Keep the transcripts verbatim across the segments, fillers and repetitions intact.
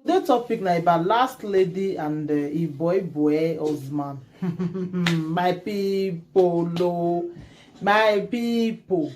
The topic na about last lady and uh, e boy boy husband. My people, oh, my people.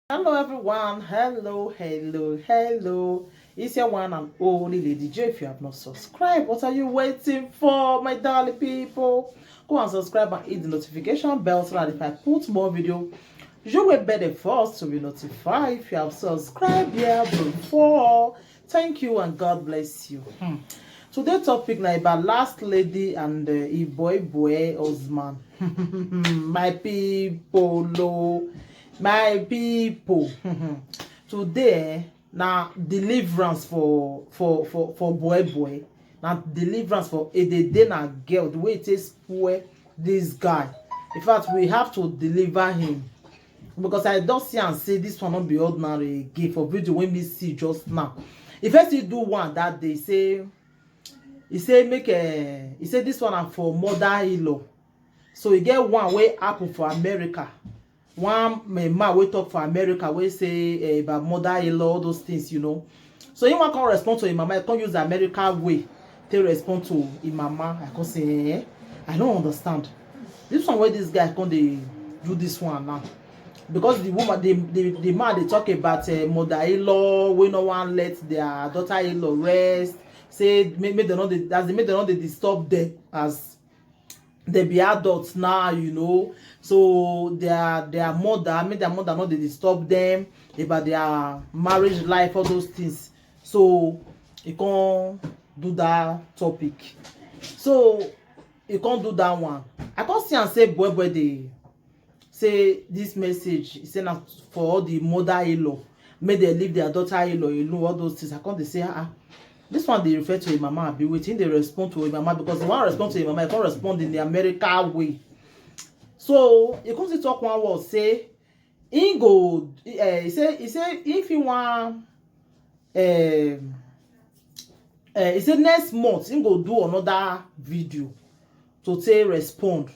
Hello everyone, hello, hello, hello. It's your one and only Lady J. If you have not subscribed, what are you waiting for, my darling people? Go and subscribe and hit the notification bell so that if I put more video, you will be the first to be notified. If you have subscribed here before, thank you and God bless you. Hmm. Today topic na about last lady and uh, e boy boy husband. My people, oh, my people. Today na deliverance for for for for boy boy. Na deliverance for edede na girl, the way it take spoil this guy. In fact, we have to deliver him because I don see am say this one no be ordinary again for video wey me see just now. If I still do one that day, say he say make uh, he say this one na for mother in-law. So e get one wey happen for America. One uh, man wey talk for America wey say uh, about mother in-law, all those things, you know. So he wan come respond to him mama, he come use America way take respond to him mama. I come say, eh, I don't understand. This one wey this guy come dey do this one now. Because the woman, the, the, the man dey talk about uh, mother in-law wey no wan let their daughter in-law rest. Say make, make dem no dey, as in make dem no dey disturb them as they be adults now, you know. So their their mother, make their mother no dey disturb them about their marriage life, all those things. So he come do that topic. So he come do that one. I come see am say boy boy dey say this message, he say na for all the mother in-law, make dem leave their daughter in-law alone, all those things. I come dey say, ah, ah, this one dey refer to him mama, abi wetin dey respond to him mama, because the one respond to him mama, he come respond in the America way. So he come still talk one word say he go, eh, he say he say if he wan, um, eh, he say next month he go do another video to take respond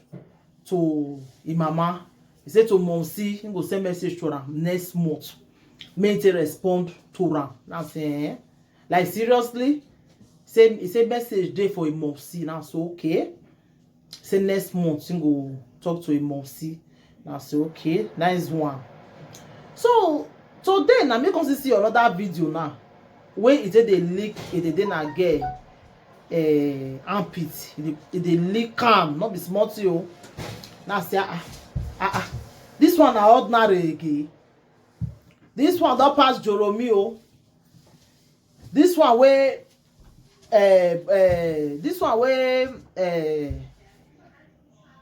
to him mama. He say to Momsi, he go send message to am next month. Make he take respond to am. Now say, eh? Like seriously? Say he say message dey for him Momsi. Now so okay. Say next month he go talk to him Momsi. Now say okay, nice one. So today na me come see another video now wey e take dey lick edede na girl eh, armpit. E dey- e dey lick am, no be small thing o. Now say ah ah ah ah, this one na ordinary again. This one don pass Joromi o. This one wey eh, eh, this one wey eh,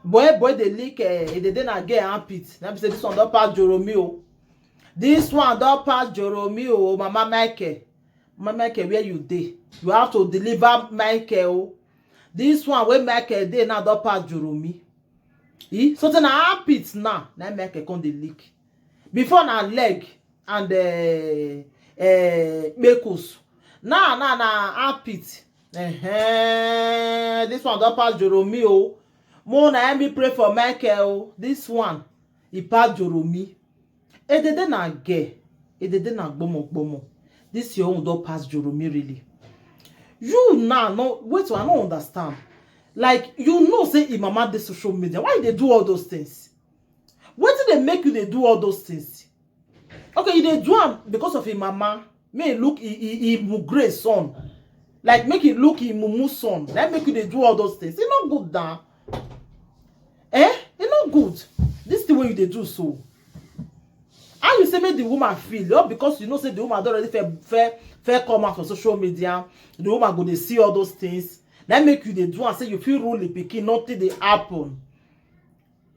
boy boy dey lick eh, e dey dey na girl armpit. Na be say this one don pass Joromi o. This one don pass Joromi o, Mama Michael. Mama Michael, where you dey? You have to deliver Michael o. This one wey Michael dey now don pass Joromi. E so tey na armpit now na Michael come dey lick. Before na leg and uh, uh, kpekus. Now now na armpit. Uh-huh. This one don pass Joromi o. Mo na help me pray for Michael o. This one e pass Joromi. Edede na girl, edede na gbomo gbomo. This your own don pass Joromi really. You now no wait, I no understand. Like you know say im mama dey social media. Why you dey do all those things? Wetin dey make you dey do all those things? Okay, you dey do am because of im mama. Make e look e e e mugre son. Like make e look e mumu son. Like make you dey do all those things. E no good na. Eh? E no good. This thing wey you dey do so. How you say make the woman feel? All because you know say the woman don already fair fair fair come out for social media. The woman go dey see all those things. Na make you dey do am say you fit rule the pikin, nothing dey happen.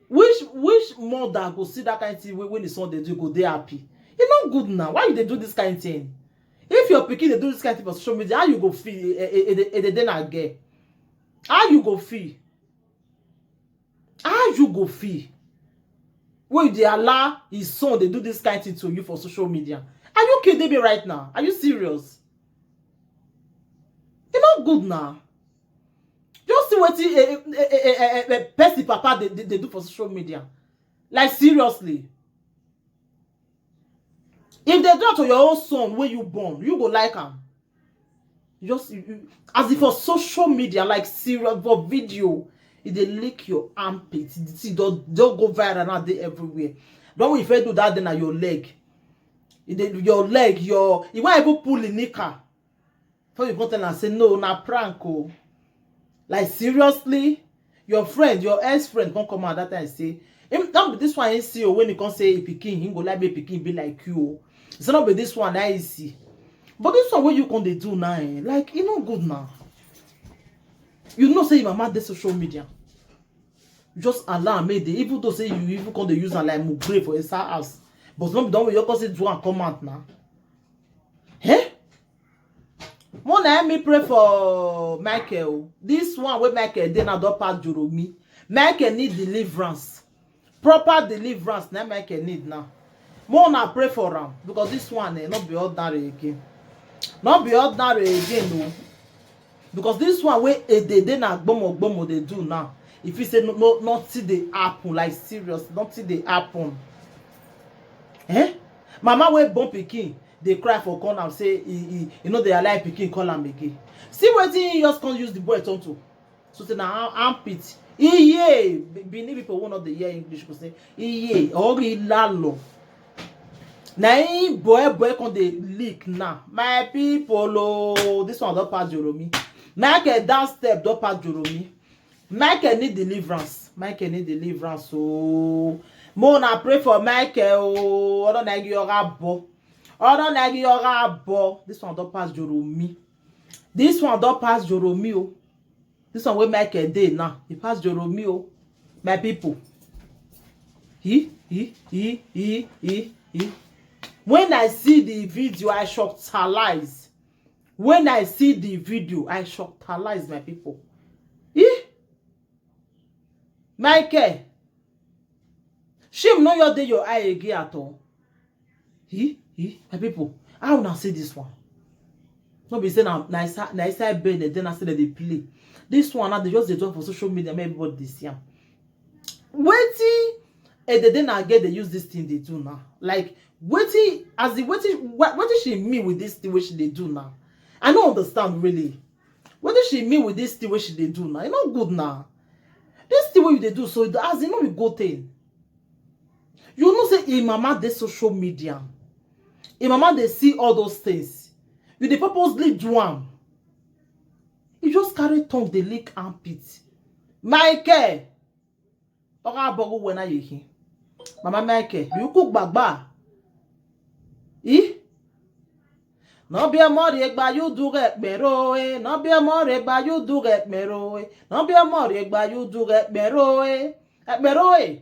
Which which mother go see that kind thing wey when the son dey do go dey happy? E no good now. Why you dey do this kind thing? If your pikin dey do this kind thing for social media, how you go feel? E e e dey- e dey dey na girl. How you go feel? How you go feel? When you dey allow his son dey do this kind thing to you for social media? Are you kidding me right now? Are you serious? Good now. Just see wetin a, a, a, a, a, a person papa dey, dey, dey do for social media. Like, seriously. If they do that to your own son wey you born, you go like am? Just you, you, as if for social media, like, serious, for video, e dey lick your armpit. The thing don, don go viral now, dey everywhere. Don we fit do that, then na your leg. E dey, your leg, your, e wan even pull the knicker. Before you come tell am say, "No, na prank o." Like, seriously? Your friend, your ex-friend come come out that time say, him, no be this one he see o, when he come say he pikin, he go like make pikin be like you o. Say no be this one na he see. But this one wey you come dey do now, eh, like, e no good now. You know say your mama dey social media. Just allow am make dey, even though say you even come dey use am like mugre for inside house. But no be don wey you come say do am come out now. Eh? More na me pray for Michael o. This one wey Michael dey now don pass Joromi. Michael need deliverance. Proper deliverance na Michael need now. More na pray for am, because this one, eh, no be ordinary again. No be ordinary again o. Because this one wey e dey, dey na gbomo gbomo dey do now. If you say no, no, nothing dey happen, like, serious, nothing dey happen. Eh? Mama wey born pikin dey cry for corner, say e, e, e no dey allow pikin call am again. See wetin he just come use the boy turn to. So say na arm-, armpit. Iye, Be-, Benin people wey no dey hear English go say, "Iye, ori lalo." Na him boy boy come dey lick now. My people o, this one don pass Joromi. Michael down step don pass Joromi. Michael need deliverance. Michael need deliverance o. Mo na pray for Michael o. Ọdọ na igi ọga bo. Ọdọ na igi ọga bo. This one don pass Joromi. This one don pass Joromi o. This one wey Michael dey now, e pass Joromi o. My people. He, he, he, he, he, he. When I see the video, I shockalize. When I see the video, I shockalize, my people. Eh? Michael, shame no your dey your eye again at all. He, he, my people, how una see this one? No be say na, na inside, na inside bed dem dey, na still dey play. This one now, they just dey talk for social media, make everybody dey see am. Wetin Edede na get dey use this thing dey do now? Like, wetin, as in, wetin, wha-, wetin she mean with this thing wey she dey do now? I no understand really. Wetin she mean with this thing wey she dey do now? E no good now. This thing wey you dey do so, as in, no be good thing. You know say im mama dey social media. Im mama dey see all those things. You dey purposely do am. You just carry tongue dey lick armpit. Michael, oga bogu wena yehi. Mama Michael, you cook gbagba. Eh? No be more egba you do get pero, eh. No be more egba you do get pero, eh. No be more egba you do get pero, eh. Ekpero, eh.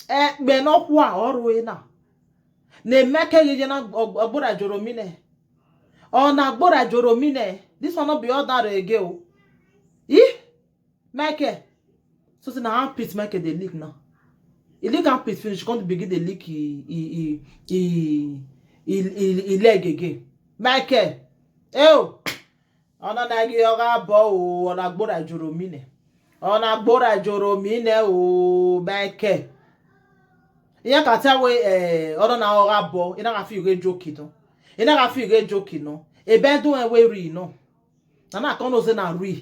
Ekpe no kwa oru, eh, na. Na Michael ye na og-, ogbora Joromi ne. Ọ na ogbora Joromi ne. This one no be ordinary again o. Eh? Michael. So say na armpit Michael dey lick now. E lick armpit finish, come begin dey lick e, e, e, e, e, e, e leg again. Michael. Eh o. Ọna na gi oga bo o, ọna gbora Joromi ne. Ọna gbora Joromi ne o, Michael. Iya ka ta we, eh, ọna na oga bo, ina ka fi ge joke no. Ina ka fi ge joke no. E be do e we ri no. Na na come know say na real.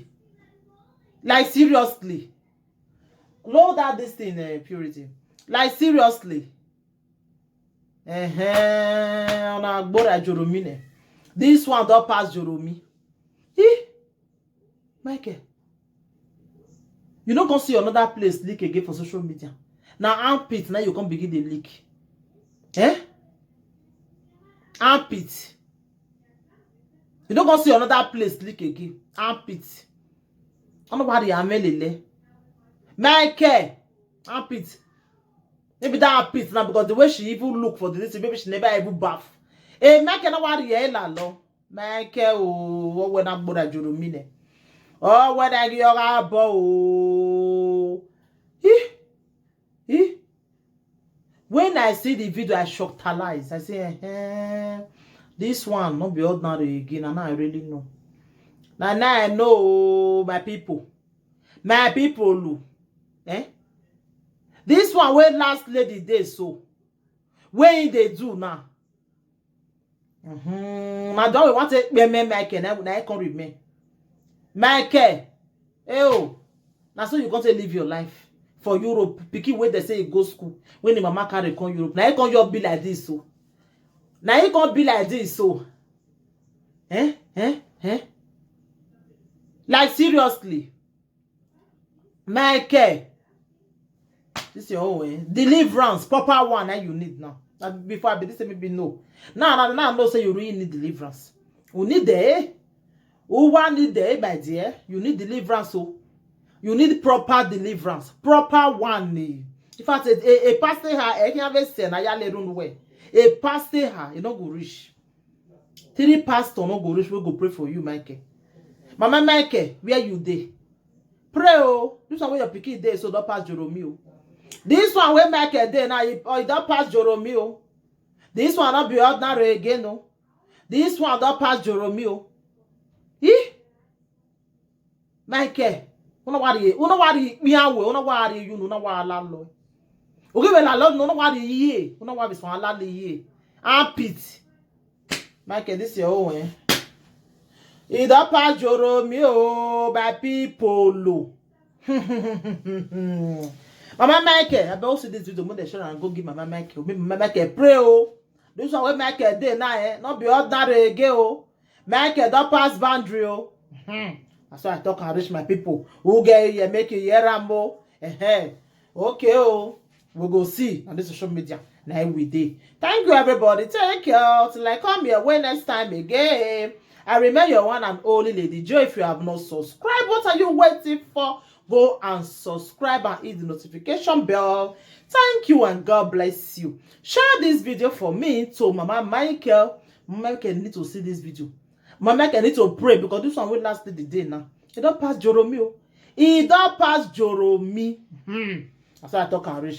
Like, seriously. Know that this thing, eh, Purity. Like, seriously. Eh, na gbora Joromi ne. This one don pass Joromi. Eh? Michael. You no come see another place leak again for social media. Na armpit, now you come begin dey leak. Eh? Armpit. You no come see another place leak again. Armpit. I no worry, amelele. Michael. Armpit. Maybe that armpit now, because the way she even look for the thing, maybe she never even bath. Eh, Michael, no worry, eh, la lo. Michael, oh, what when I bother Joromi ne? Oh, when I give your boy, oh. Eh? Eh? When I see the video, I shockalize. I say, eh, this one no be ordinary again, and I really know. Na now I know, oh, my people. My people, oh. Eh? This one wey last lady dey so, wey he dey do now. Mm-hmm. Na don we want to pay me Michael, na, na he come remain. Michael, eh oh, na so you come take live your life for Europe. Pikin wey dey say he go school, when the mama carry come Europe, na he come just be like this so. Na he come be like this so. Eh? Eh? Eh? Like, seriously. Michael, this your own, eh? Deliverance, proper one, that you need now. Now, before I be this, maybe no. Now, now, now, I know say you really need deliverance. You need the, eh? Who want need the, eh, my dear? You need deliverance, so you need proper deliverance, proper one. Eh. In fact, a, a, a pastor ha, I can have a say, na ya le run way. A pastor ha, you no go reach. Three pastor no go reach, we go pray for you, Michael. Mama Michael, where you dey? Pray, oh. This one wey your pikin dey so don pass Joromi, oh. This one wey Michael dey now, e, oh, e don pass Joromi, oh. This one no be ordinary again, oh. This one don pass Joromi, oh. Eh? Michael, una wari, una wari miawe, una wari you, una wari lalo. Oge be lalo, una wari ye, una wari so lalo ye. Armpit. Michael, this your own, eh? E don pass Joromi, oh, my people, oh. Mama Michael, I bet you see this video, make dem share and go give Mama Michael. Make Mama Michael pray, oh. This one wey Michael dey now, eh? No be ordinary again, oh. Michael don pass boundary, oh. Hmm. That's why I talk and reach, my people. Who get ear, make you hear am, oh. Eh-heh. Okay, oh. We go see on this social media. Now we dey. Thank you, everybody. Take care. Till I come your way next time again. I remain your one and only Lady Joe. If you have not subscribed, what are you waiting for? Go and subscribe and hit the notification bell. Thank you and God bless you. Share this video for me to Mama Michael. Mama Michael need to see this video. Mama Michael need to pray because this one wey last the day now. E don pass Joromi, oh. E don pass Joromi. Hmm. That's why I talk and reach.